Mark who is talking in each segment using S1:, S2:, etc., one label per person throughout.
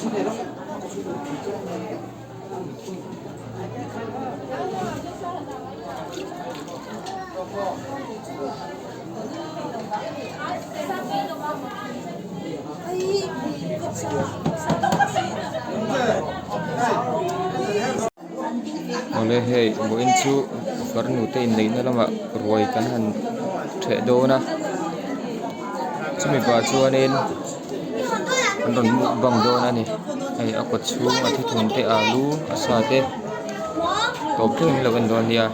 S1: Awle hei vawiin chu farnu te inneihna lamah ruai kan han ṭheh dawn a chumi pah chuanin an rawn mukbang dawn a ni hei a kaw chhung a thithun te alu a sa te tawp thlengin an lo en dawn nia.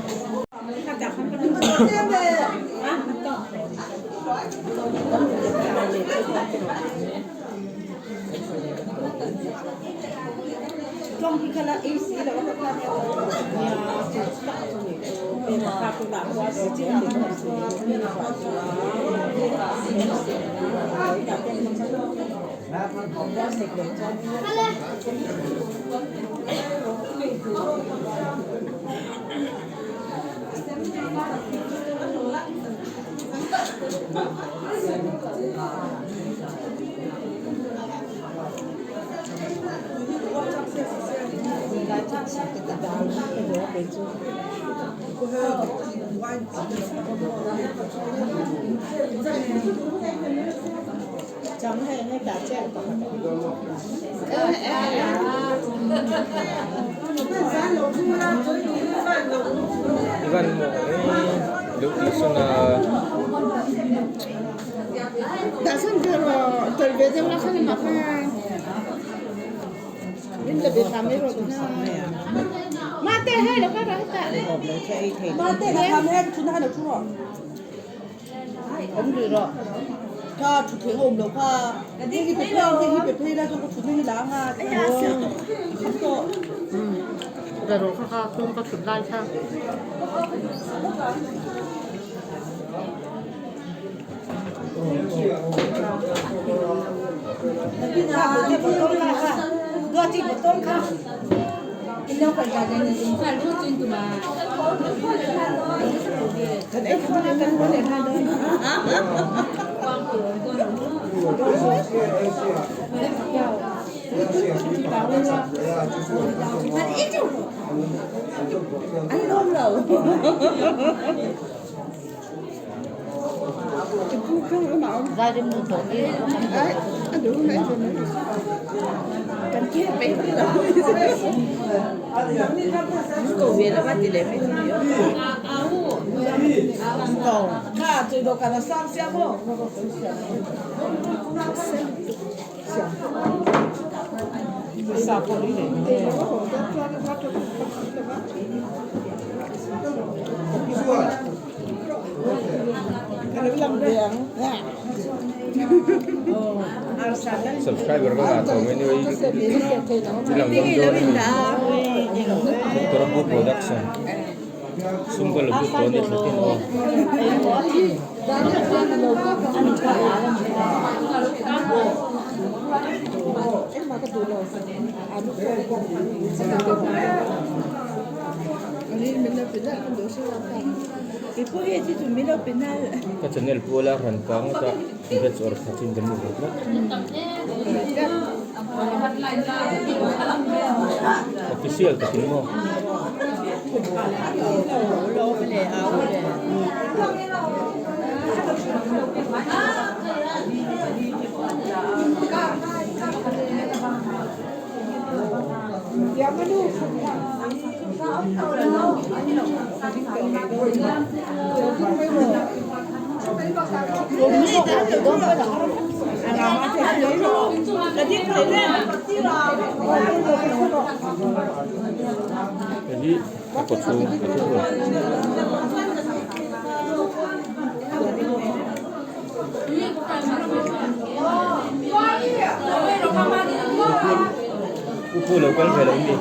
S1: Subscriber ka ngah tawh mai anyway i lang dawn dawn a ni Doctor Abu production sum ka la lut tawh a ni thla tin aw. Ka channel puala hran pang ata batch or khatin kan ni ve tlat. Official takin maw. Hei hi a kaw chhung a thu hun. Upu lo kal ve lo mi.